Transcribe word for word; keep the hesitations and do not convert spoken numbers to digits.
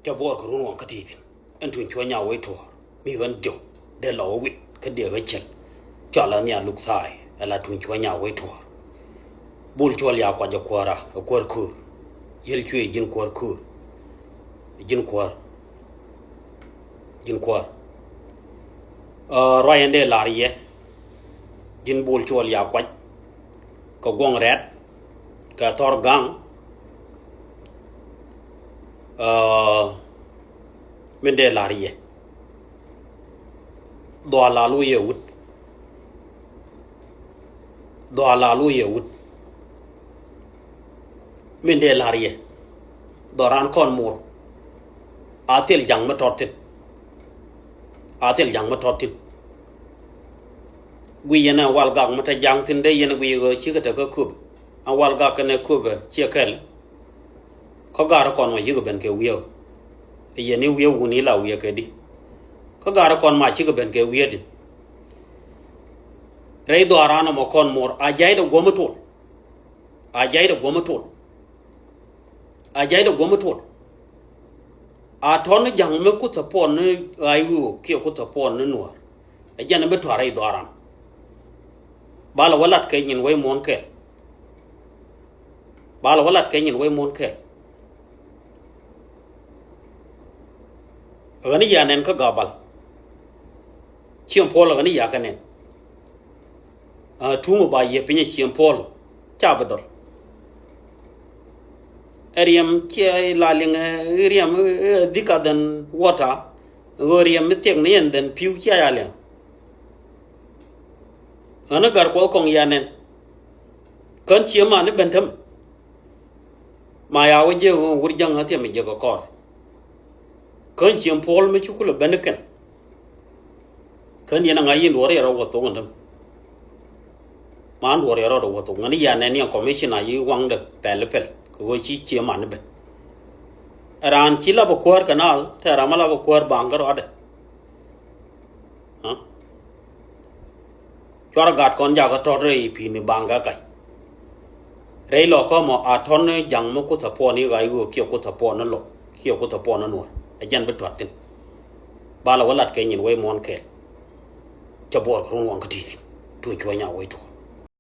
Cɛ buɔɔr kɛ run waŋ kä ti thi̱n. Ɛn tuny cuɔ nyaw wec tuɔɔr mi ɣän diɔw dee lɔ wä wit kä diɛ ɣä cɛl. Cɔl ɛ nhial luk thaay ɛ la tuny cuɔ nyaw wec tuɔɔr. Bul cuɔl ya kuac ɛ kuäär a ɛ kuäär köör. Yel cuëë ji̱n kuäär köör. Ji̱n kuäär. Ji̱n kuäär. Ruac ɛn dee lar yɛ. Ji̱n bul cuɔl ya kuac kɛ guɔŋ rɛ̈t kɛ thɔr gaŋ. Min dee lar yɛ. Dhɔal la lo̱c yɛ wut. Dhɔal la lo̱c yɛ wut. Min dee lar yɛ. Dhɔran kɔn mor. A thil ja̱ŋ mi tɔt thi̱n. A thil ja̱ŋ mi tɔt thi̱n. Guiy yɛn ɛ wal gak mi te ja̱ŋ thi̱n dee yɛn guiy ɣöö cikɛ te kä köp. Ɛ wal gak kɛnɛ köp ɛ ciɛ kɛl. Kä ga̱r kɔn ma yikɛ ben kɛ wiee. Ɛ yɛn i̱ wiee wun ila wiee kɛ di. Kä ga̱r kɔn ma cikɛ ben kɛ wiee di. Rɛy dhɔaran ɔmɔ kɔn mor a ja̱ydɛ guɔ̱m itol. A ja̱ydɛ guɔ̱m itol. A ja̱ydɛ guɔ̱m itol. A tɔ̱n ni ja̱ŋ mi kuth a puɔn ni ɣa̱y ɣöö kiɛ kuth a puɔn ni nuäär. Ɛ jɛn bi tua̱r rɛy dhɔaran. Bal ɛ wä lat kɛ nyin wec muɔ̱n kɛl. Bal ɛ wä lat kɛ nyin wec muɔ̱n kɛl. Ɣän i̱ ya nɛn kä gabal. Cieŋ puɔl ɣän i̱ ya kɛ nɛn. Tuŋ ba yiëë piny ɛ cieŋ puɔl ca bi dɔl. Ɛ riɛm ciɛ la liŋ ɛ riɛm ɛ thicker than water. Ɣöö riɛm mi thiɛk ni ɛn than pi̱w cia ya liɛŋ. Ɣän i̱ gar kuɔth kɔŋ ya nɛn. Kän cieŋ man i̱ ben täm. Ma ya wä jiɛk ɣöö wur jäŋ ɣä thiɛm i̱ jiɛk ɛ kɔr. Kän cieŋ puɔl mi ci kulɛ ben i̱ kɛn. Kän yɛn a ŋa̱c yɛn duɔ̱ɔ̱r yɛ rɔ wä thok ɛn täm. Man duɔ̱ɔ̱r yɛ rɔ wä thok ŋän i̱ ya nɛn yɛn commissioner yi waŋdɛ pɛl i̱ pɛl kɛ ɣöö ci cieŋ man i̱ ben. Ɛ raan ci lap ɛ kuäär kɛ naath tɛ ram a lap ɛ kuäär baŋ kä rɔadɛ. Cuarɛ gat kɔn jakä tɔt rɛy pi̱i̱ni baŋ kä kac. Rɛy lɔ kä mɔ a tɔn ja̱ŋ mi kuth a puɔn i̱ ɣa̱c ɣöö kiɛ kuth a puɔn ni lɔ kiɛ kuth a puɔn ni nuɔr ɛ jɛn bi tuat thi̱n. Bal ɛ wä lat kɛ nyin wec muɔ̱n kɛɛl. Cɛ buɔɔr kɛ run waŋ kä ti̱i̱ thi̱n tuny cuɔ̱ny a wec tuɔɔr.